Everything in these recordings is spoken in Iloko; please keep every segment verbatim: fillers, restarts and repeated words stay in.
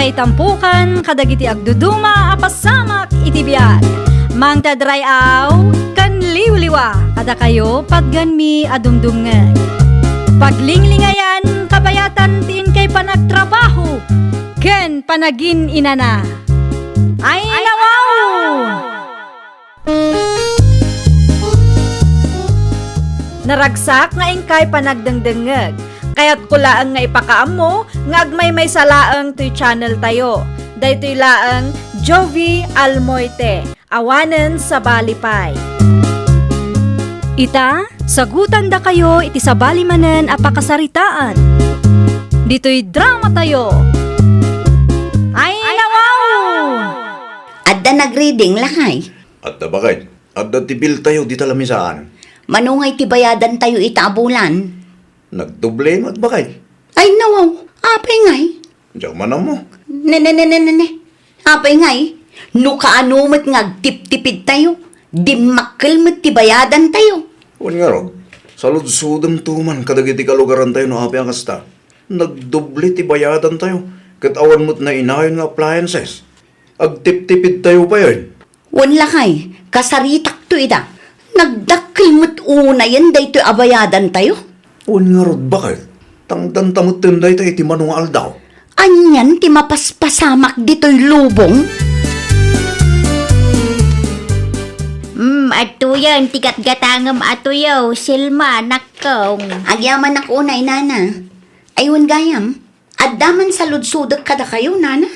Itampukan kadagiti agduduma a pasamak iti biag. Mangted ray-aw ken liwliwa kadakayo patganmi a dumdumngeg. Paglinglingayan kabayatan ti inkay panagtrabaho ken panagin-inana. Ay, nawaw! Naragsak nga inkay panagdengdengngeg. Kayatko laeng nga ipakaammo nga agmaymaysa laeng toy channel tayo. Daytoy laeng Jovie Almoite, awanen sabali pay. Ita, sagutandakayo iti sabali manen a pakasaritaan. Ditoy drama tayo. Ay, nawaw! Adda nagreading, lakay? Adda, bakay. Adda ti bill tayo dita lamisaan. Mano ngay ti bayadan tayo ita a bulan? Nagdoble met, bakay. Ay, nawaw. Apay ngay? Diak man ammo. Ne, ne, ne, ne, ne, ne. Apay ngay? No kaano met nga agtiptipid tayo, dimmakkel met ti bayadan tayo. Wen ngarud, saludsodem to man kadagiti kalugaran tayo no apay a kasta. Nagdoble ti bayadan tayo, ket awan met nainayon nga appliances. Agtiptipid tayo pay, ay. Wen lakay, kasaritakto ida. Nagdakkel met unayen daytoy a bayadan tayo. Wen ngarud, bakay? Tangdanta metten dayta iti mano nga aldaw. Anian ti mapaspasamak ditoy lubong? Mm, adtoyen ti gatgatangem a tuyo, Selma, nakkong. Agyamanak unay, nana. Ay, wen gayam, adda man saludsodek kadakayo, nana.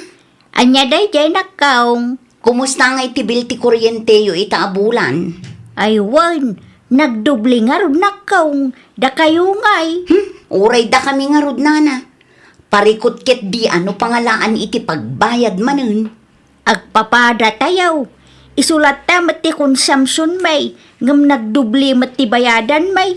Ania daydiay, nakkong? Kumusta ngay ti bill ti kuryenteyo ita a bulan? Ay wen, nagdoble ngarud, nakkong. Dakayo ngay? Hmm, uray dakami ngarud, nana. Parikut ketdi a no pangalaan iti pagbayad manen. Agpapada tayo. Isu latta met ti konsumpsionmi, ngem nagdoble met ti bayadanmi.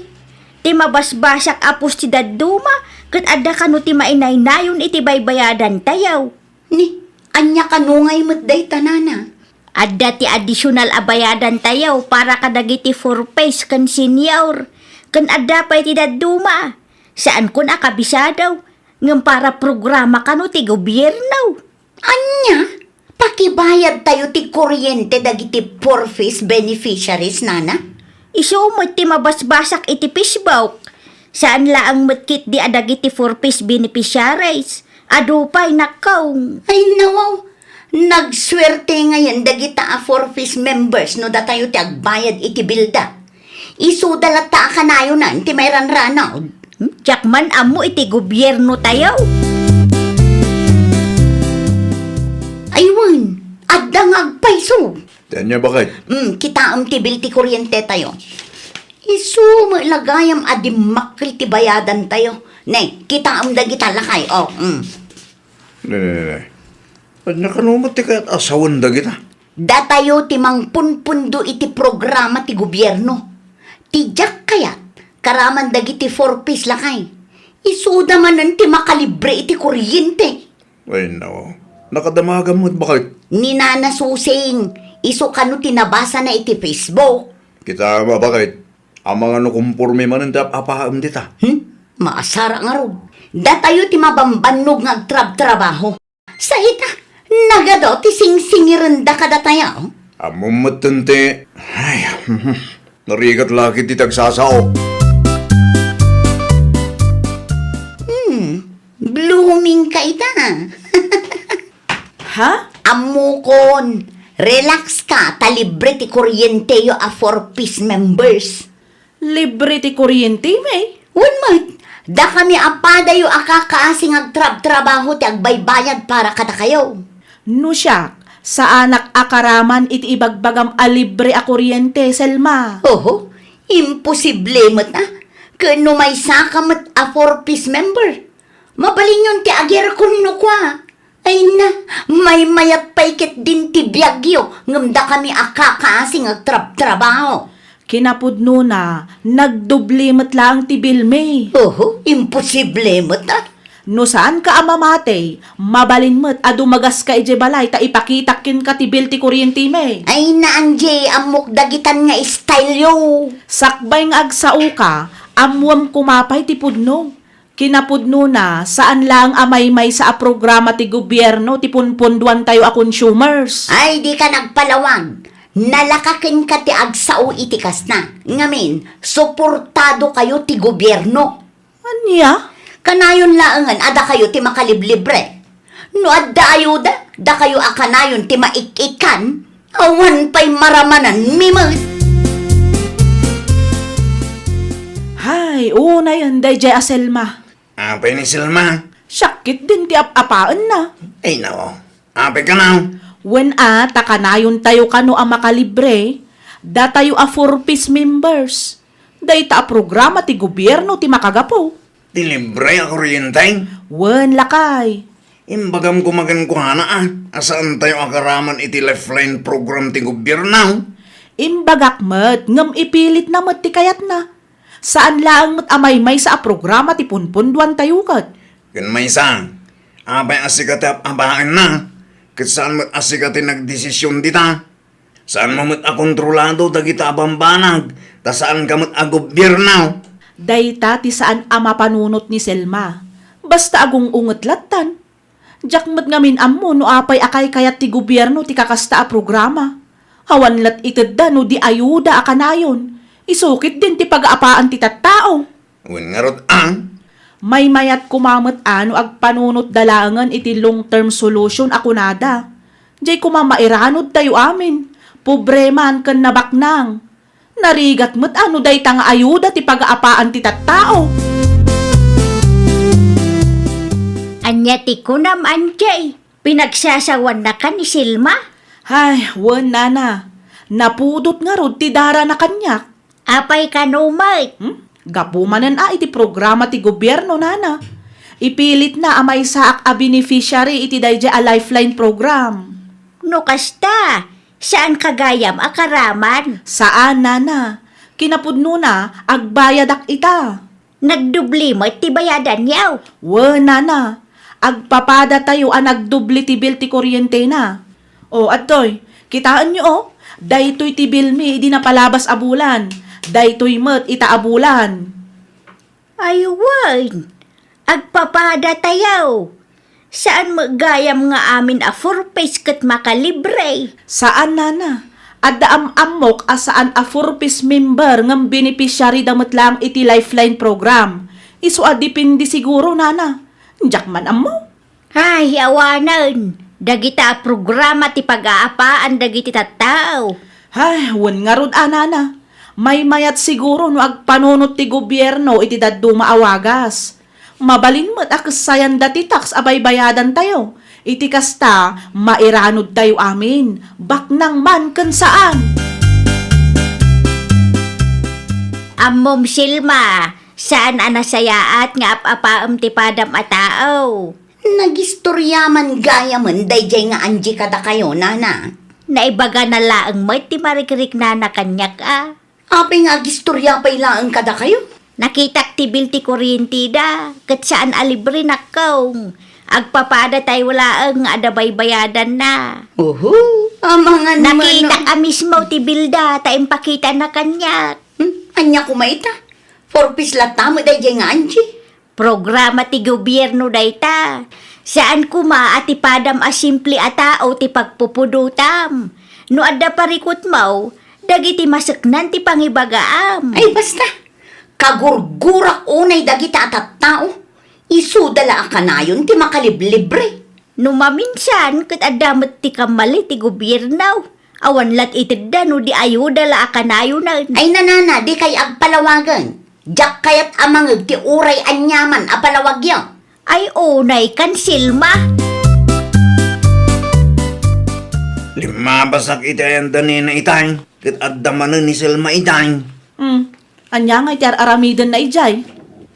Ti mabasbasak a pos ti dadduma, ket adda kano ti mainaynayon iti baybayadan tayo. Ni, ania kano ngay met dayta, nana? Adda ti additional a bayadan tayo para kadagiti four Ps ken senior. Ken adda pay ti dadduma. Saankon a kabisado, ngem para programa kano ti gobierno. Ania? Pakibayad tayo ti kuryente dagiti four Ps beneficiaries, nana? Isu met ti mabasbasak iti Facebook. Saan laeng met ketdi a dagiti four Ps beneficiaries. Adu pay, nakkong. Ay, nawaw. Nagsuerte ngayen dagita a four Ps members no datayo ti agbayad iti bilda. Isuda latta a kanayonan ti mairanranaw. Hmm? Diak man ammo iti gobierno tayo. Ay wen, adda nga agpayso. Ti ania, bakay? Hmm, kitaem ti bill ti kuryente tayo. Isu met la gayam a dimmakkel ti bayadan tayo. Ne, kitaem dagita, lakay. Oh, hmm. Ne, ne, ne, ne. Ania kano met ti kayat a sawen dagita? Datayo ti mangpunpundo iti programa ti gobierno. Ti diak kayat, karaman dagiti four Ps, lakay. Isuda manen ti makalibre iti kuryente. Ay, nao. Nakadamagam met, bakay? Ni Nana Susing, isu kano ti nabasana iti Facebook. Kitaem a, bakay? Amangan no komporme manen ti ap-apaem dita. Hmm? Maasara ngarud. Datayo ti mabambannog nga agtrabtrabaho. Sa ita, nagadu ti singsingirenda kadatayo. Ammom metten ti, ay, narigat la ketdi ti agsasao. Hmm, blooming ka ita. Ha? Ammokon, relax ka, ta libre ti kuryenteyo a four Ps members. Libre ti kuryentemi? Wen met, dakami a padayo a kakaasi nga agtrabtrabaho ti agbaybayad para kadakayo. No siak, saanak a karaman iti ibagbagam a libre a kuryente, Selma. Oho, imposible met a. Ken no maysaka met a four Ps member, mabalinyon ti agirkon no kua. Ay na, maymayat pay ketdin ti biagyo, ngem dakami a kakaasi nga agtrabtrabaho. Kinapudnona, nagdoble met laeng ti bilmi. Oho, imposible met a. No saanka a mamati, mabalin met a dumagaska idiay balay ta ipakitak kenka ti bil ti kuryentemi. Ay na, Angie, ammok dagitan nga styleyo. Sakbay nga agsaoka, ammoem koma pay ti pudno. Kinapudnona, saan laeng a maymaysa a programa ti gobierno ti punpunduantayo a consumers. Ay, dika nagpalawag. Nalaka kenka ti agsao iti kasta. Ngamin, suportadokayo ti gobierno. Ania? Kanayon laengen a dakayo ti makaliblibre. No adda ayuda, dakayo a kanayon ti maik-ikkan. Awan pay maramananmi met. Hay, unayen daydiay a Selma. Apay ni Selma? Siak ketdin ti ap-apaenna. Ay, nao. Apay kano? Wen a, ta kanayontayo kano a makalibre, datayo a four Ps members. Dayta a programa ti gobierno ti makagapu. Ti libre a kuryente? Wen, lakay. Imbagam koma kenkuana a, a saantayo a karaman iti Lifeline program ti gobierno. Imbagak met, ngem ipilitna met ti kayatna. Saan laeng met a maymaysa a programa ti punpunduantayo ket. Ken maysa, apay a sika ti ap-apaenna, ket saan met a sika ti nagdesisyon dita? Saanmo met a kontrolado dagita a bambanag, ta saanka met a gobierno. Dayta ti saan a mapanunot ni Selma. Basta agung-unget lattan. Diak met ngamin ammo no apay a kaykayat ti gobierno ti kakasta a programa. Awan lat itedda no di ayuda a kanayon. Isu ketdin ti pagaapaan ti tattao. Wen ngarud a? Maymayat koma met a no agpanunotda laengen iti long-term solution a kunada. Diay koma mairanudtayo amin, pobre man ken nabaknang. Narigat met a no dayta nga ayuda ti pagaapaan ti tattao. Ania ti kunam, Anjay? Pinagsasawannakan ni Selma? Hay, wen, nana. Napudot ngarud ti darana kaniak. Apay kano met? Hmm? Gapu manen a iti programa ti gobierno, nana. Ipilitna a maysaak a beneficiary iti daydiay a Lifeline program. No kasta, saanka gayam a karaman? Saan, nana. Kinapudnona, agbayadak ita. Nagdubli met ti bayadanyo? Wen, nana. Agpapadatayo a nagdubli ti bill ti kuryentena. O, adtoy, kitaenyo, o. Daytoy ti billmi idi napalabas a bulan. Daytoy met ita a bulan. Ay, wen. Agpapadatayo. Saan met gayam nga amin a four Ps ket makalibre? Saan, nana. Adda am-ammok a saan a four Ps member ngem beneficiary da met laeng iti Lifeline program. Isu a depende siguro, nana. Diak man ammo. Ay, awanen. Dagita a programa ti pagaapaan dagiti tattao. Ay, wen ngarud a, nana. Maymayat siguro no agpanunot ti gobierno iti dadduma a wagas. Mabalin met a kessayanda ti tax a baybayadantayo. Iti kasta, mairanudtayo amin, baknang man ken saan. Ammom, Selma, saan a nasayaat nga ap-apaem ti padam a tao. Nagistorya man gayamen daydiay nga Angie kadakayo, nana. Naibagana laeng met ti marikriknana kaniak a. Apay nga agistorya pay laeng kadakayo? Nakitak ti bill ti kuryentida, ket saan a libre, nakkong. Agpapadatayo laeng nga adda baybayadanna. Oho, amangan man. Nakitak a mismo ti billda, ta impakitana kaniak. Hmm? Ania koma ita? Four Ps latta met daydiay nga Angie? Programa ti gobierno dayta. Saan koma a ti padam a simple a tao ti pagpupudotam. No adda parikutmo, dagiti maseknan ti pangibagaam. Ay, basta. Kagurgurak unay dagita a tattao. Isuda la a kanayon ti makaliblibre. No maminsan, ket adda met ti kammali ti gobierno. Awan lat itedda no di ayuda la a kanayonen. Ay, nanana, dikay agpalawagen. Diak kayat a mangeg ti uray aniaman a palawagyo. Ay, unay kan Selma. Limmabasak iti ayan da nina itay, ket adda manen ni Selma itay. Hmm. Ania ngay ti ar-aramidenna idiay?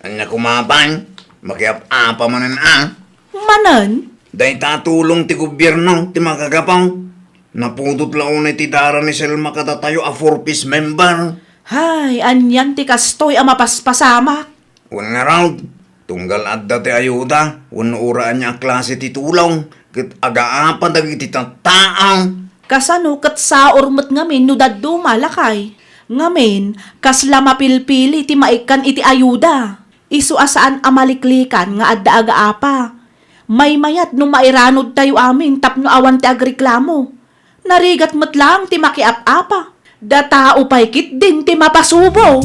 Ania koma pay? Makiap-apa manen a. Manen? Dayta a tulong ti gobierno ti makagapu. Napudot la unay ti dara ni Selma kadatayo a four Ps member. Hay, anian ti kastoy a mapaspasamak? Wen ngarud, tunggal adda ti ayuda wenno uray ania a klase ti tulong, ket agaapa dagiti tattao. Kasano ket saor met ngamin no dadduma, lakay? Ngamin, kasla mapilpili ti maikkan iti ayuda? Isu a saan a maliklikan nga adda agaapa. Maymayat no mairanodtayo amin tapno awan ti agreklamo. Narigat met laeng ti makiap-apa. Datao pay ketdin ti mapasubo.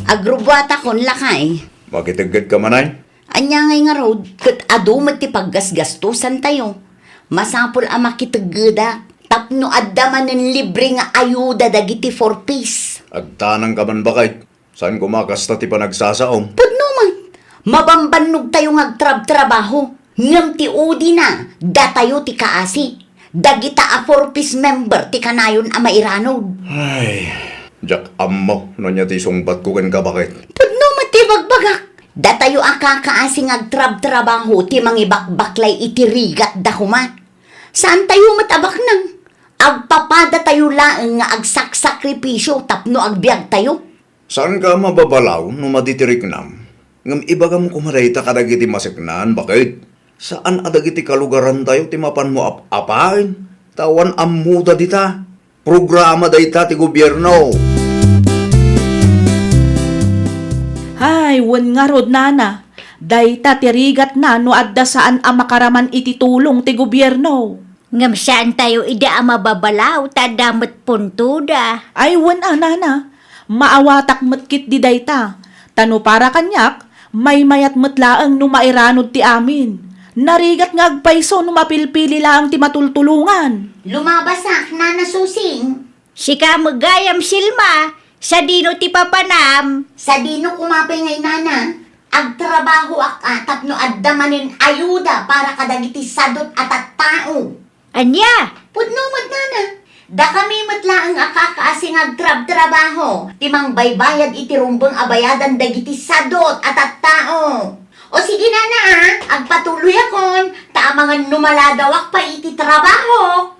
Agrubbuatakon, lakay. Makiteggedka manay? Ania ngay ngarud, ket adu met ti paggasgastosantayo. Masapul a makiteggedak tapno adda manen libre nga ayuda dagiti four Ps. Agtanangka man, baket. Saan koma kasta ti panagsasaom? Pudno met. Mabambannogtayo nga agtrabtrabaho. Ngem ti udina, datayo ti kaasi. Dagita a four Ps member ti kanayon a mairanod. Ay, diak ammo no ania ti sungbatko kenka, baket. Pudno met ti bagbagak. Datayo a kakaasi nga agtrabtrabaho ti mangibakbaklay iti rigatda koma. Saantayo met a baknang. Agpapadatayo laeng nga agsaksakripisio tapno agbiagtayo. Saanka a mababalaw no madi ti riknam, ngem ibagam koma dayta kadagiti maseknan, baket. Saan a dagiti kalugarantayo ti mapanmo ap-apaen, ta awan ammoda dita. Programa dayta ti gobierno. Hay, wen ngarud, nana, dayta ti rigatna no adda saan a makaraman iti tulong ti gobierno. Ngem saantayo idi a mababalaw ta adda met puntoda. Ay, wen a, nana. Maawatak met ketdi dayta. Ta no para kaniak, maymayat met laeng no mairanod ti amin. Narigat nga agpayso no mapilpili laeng ti matultulongan. Lumabasak, Nana Susing. Sika met gayam, Selma, sadino ti papanam? Sadino koma pay ngay, nana? Agtrabahoak a tapno adda manen ayuda para kadagiti sadot a tattao. Ania? Pudno met, nana. Dakami met laeng a kakaasi nga agtrabtrabaho ti mangbaybayad iti rumbeng a bayadan dagiti sadot a tattao. O sige, nana, a, agpatuloyakon, ta amangan no maladawak pay iti trabaho.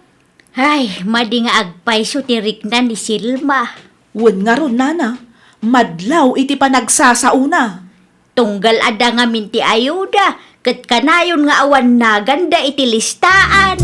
Ay, madi nga agpayso ti rikna ni Selma. Wen ngarud, nana, madlaw iti panagsasaona. Tunggal adda ngamin ti ayuda, ket kanayon nga awan naganda iti listaan.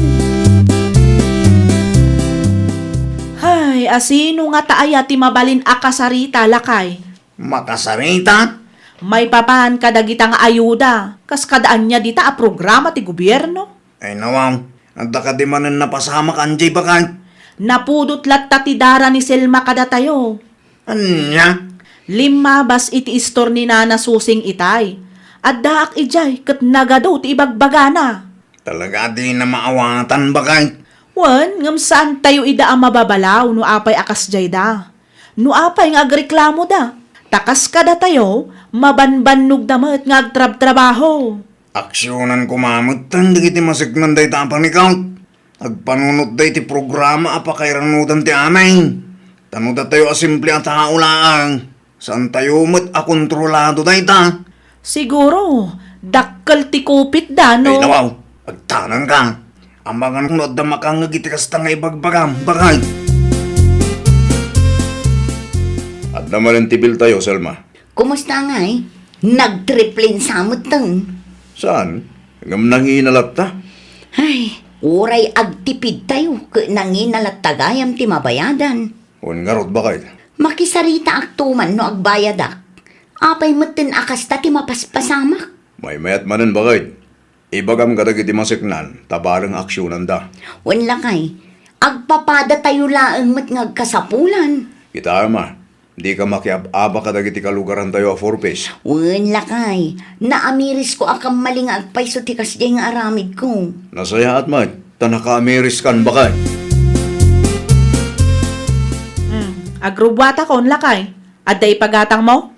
Hay, asino ngata aya ti mabalin a kasarita, lakay? Makasarita? Maipapan kadagita nga ayuda, kas kada ania dita a programa ti gobierno? Ay, nawaw, adda kadi manen napasamak, anjay, baket? Napudot latta ti dara ni Selma kadatayo. Ania? Limmabas iti istor ni Nana Susing itay. Addaak idiay ket nagadu ti ibagbagana. Talaga a dina maawatan, baket. Wen, ngem saantayo ida a mababalaw no apay a kasdiayda. No apay nga agreklamoda, ta kas kadatayo, mabanbannogda met nga agtrabtrabaho. Aksionan koma metten dagiti maseknan dayta a panikaw. Agpanunotda iti programa a pakairanodan ti amin. Ta no datayo a simple a tao laeng, saantayo met a kontrolado dayta. Siguro, dakkel ti kupitda, no? Ay, nawaw, agtanangka. Amangan no adda makangngeg iti kasta nga ibagbagam, baket. Adda manen ti bill tayo, Selma. Kumusta ngay? Nagtriplensa metten. Saan? Ngem nangina latta? Ay, uray agtipidtayo ket nangina latta gayam ti mabayadan. Wen ngarud, baket? Makisaritaakto man no agbayadak. Apay metten a kasta ti mapaspasamak? Maymayat manen, baket. Ibagam kadagiti maseknan, ta bareng aksionanda. Wen, lakay, agpapadatayo laeng met nga agkasapulan. Kitaem a, dika makiab-aba kadagiti kalugarantayo a four Ps. Wen, lakay, naamirisko a kammali nga agpayso ti kasdiay nga aramidko. Nasayaat met, ta nakaamiriskan, baket. Hmm, agrubbuatakon, lakay. Adda ipagatangmo?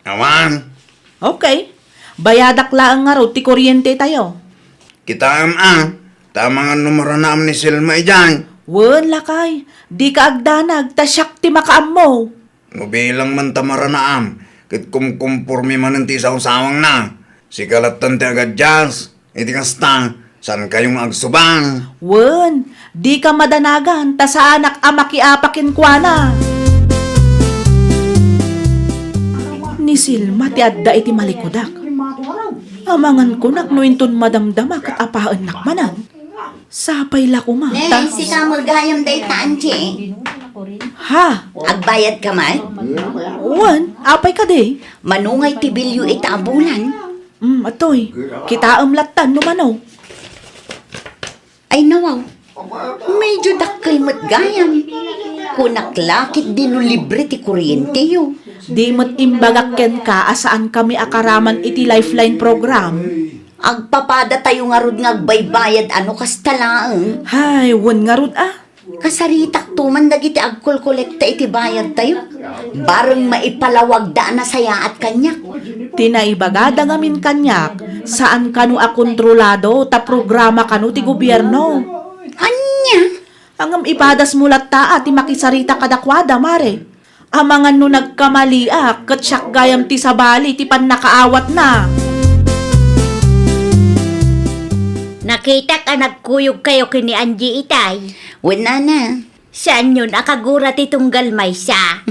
Awan. Okay. Bayadak laeng ngarud ti kuryente tayo. Kitaem a, ta amangan no maranaam ni Selma idiay. Wen, lakay, dika agdanag, ta siak ti makaammo. No bilang man ta maranaam, ket kumkumporme manen ti isawsawangna. Sika lattan ti agadias. Iti kasta, saankayo nga agsubang? Wen, dika madanagan ta saanak a makiapa kenkuana. Ni Selma ti adda iti malikudak. Amangan kunak no inton madamdama ket apaennak manen. Sapay la koma ta. Nay, sika met gayam dayta, Angie. Ha? Agbayad ka man? Wen, apay kadi? Mano ngay ti bilyo ita a bulan? Mm, atoy. Kitaem lattan no mano. Ay, nawaw. Medyo dakkel met gayam. Kunak la ketdi no libre ti kuryente yo. Di met imbagak kenka a saan kami a karaman iti Lifeline program. Agpapada tayo ngarud nga agbaybayad a no kasta laeng. Hay, wen ngarud a. Kasaritak to man dagiti agkolkolekta iti bayad tayo. Bareng maipalawagda a nasayaat kaniak. Ti naibagada ngamin kaniak, saan kano a kontrolado ta programa kano ti gobierno. Ania? Ngem ipadasmo latta a ti makisarita kadakuada, Mare. Amangan no nagkamaliak, ket siak gayam ti sabali ti pannakaawatna. Nakitak a nagkuyogkayo ken ni Angie itay. Wen, nana. Saanyon a kagura ti tunggal maysa?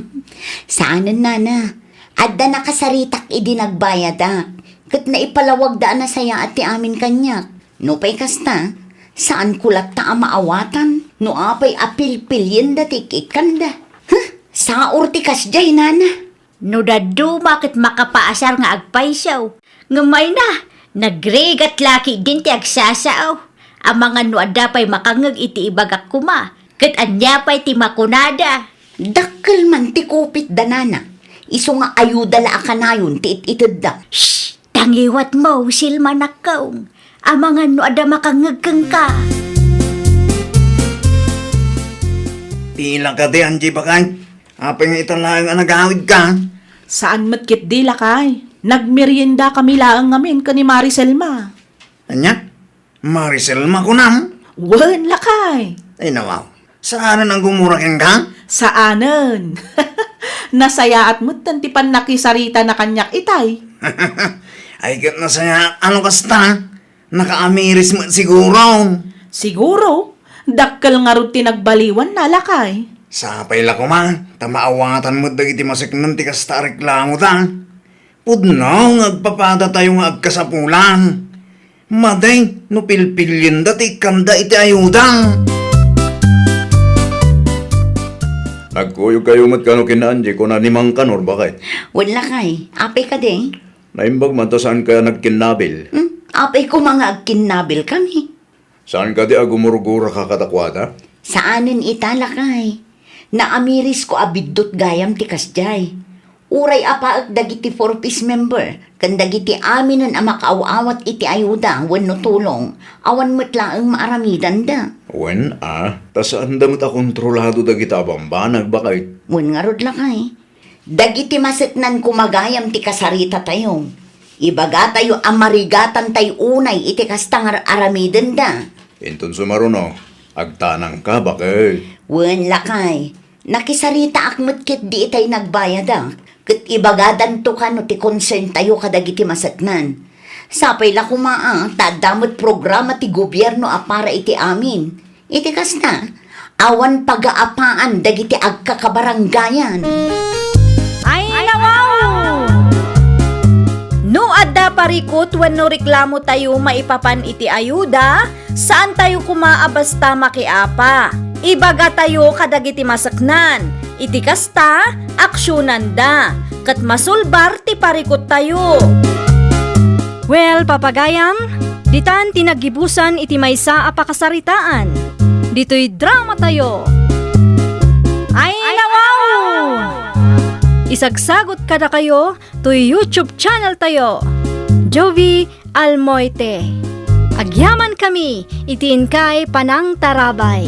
Saanen, nana. Adda nakasaritak idi nagbayadak, ket naipalawagda a nasayaat ti amin kaniak. Nupay kasta, saanko latta a maawatan no apay a pilpilienda ti ik-ikkanda. Huh? Saor ti kasdiay, nana. No dadduma ket makapaasar nga agpayso, ngem mayna, nagrigat la ketdin ti agsasao. Amangan no adda pay makangngeg iti ibagak koma, ket ania pay ti makunada? Dakkel man ti kupitda, nana. Isu nga ayuda la a kanayon ti it-itedda. Shh! Tangiwatmo, Selma, nakkong. Amangan no adda makangngeg kenka. Pila kadi, Angie, bakay? Apay nga ita laeng a nagawidka? Saan met ketdi, lakay. Nagmerienda kami laeng ngamin ken ni Mari Selma. Ania? Mari Selma kunam? Wen, lakay. Ay, nawaw. Saanen a gumura kenka? Saanen. Nasayaat metten ti pannakisaritana kaniak itay. Ay, ket nasayaat a no kasta. Nakaamiris met siguro. Siguro. Dakkel ngarud ti nagbaliwanna, lakay. Sapay la koma, ta maawatan met dagiti maseknen ti kasta a reklamo ta. Pudno nga agpapadatayo nga agkasapulan. Madi, no pilpilienda ti ikkanda iti ayuda. Nagkuyogkayo met kano ken Angie, kuna ni Mang Kanor, bakay? Wen, lakay. Apay kadi? Naimbag man ta saan kaya nagkinnabil? Hmm? Apay koma nga agkinnabilkami? Saan kadi a gumurguraka kadakuada? Saanen ita, lakay. Naamirisko a biddut gayam ti kasdiay. Uray apaek dagiti four Ps member ken dagiti aminen a makaaw-awat iti ayuda wenno tulong, awan met laeng maaramidanda. Wen a, ta saanda met a kontrolado dagita a bambanag, bakay? Wen ngarud, lakay. Dagiti maseknan koma gayam ti kasaritatayo. Ibagatayo a marigatantay unay iti kasta nga aramidenda. Inton sumaruno, agtanangka, bakay? Wen, lakay. Nakisaritaak met ketdi itay nagbayadak, ket ibagadanto kano ti concerntayo kadagiti maseknan. Sapay la koma a ta adda met programa ti gobierno a para iti amin. Iti kasta, awan pagaapaan dagiti agkakabarangayan. Ay, nawaw! No adda parikut wenno reklamotayo maipapan iti ayuda, saantayo koma a basta makiapa. Ibagatayo kadagiti maseknan. Iti kasta, aksionanda, ket masulbar ti parikuttayo. Well, papagayam, ditan ti naggibusan iti maysa a pakasaritaan. Ditoy dramatayo. Ay, nawaw! Isagsagot kadakayo toy YouTube channeltayo, Jovie Almoite. Agyamankami iti inkay panangtarabay.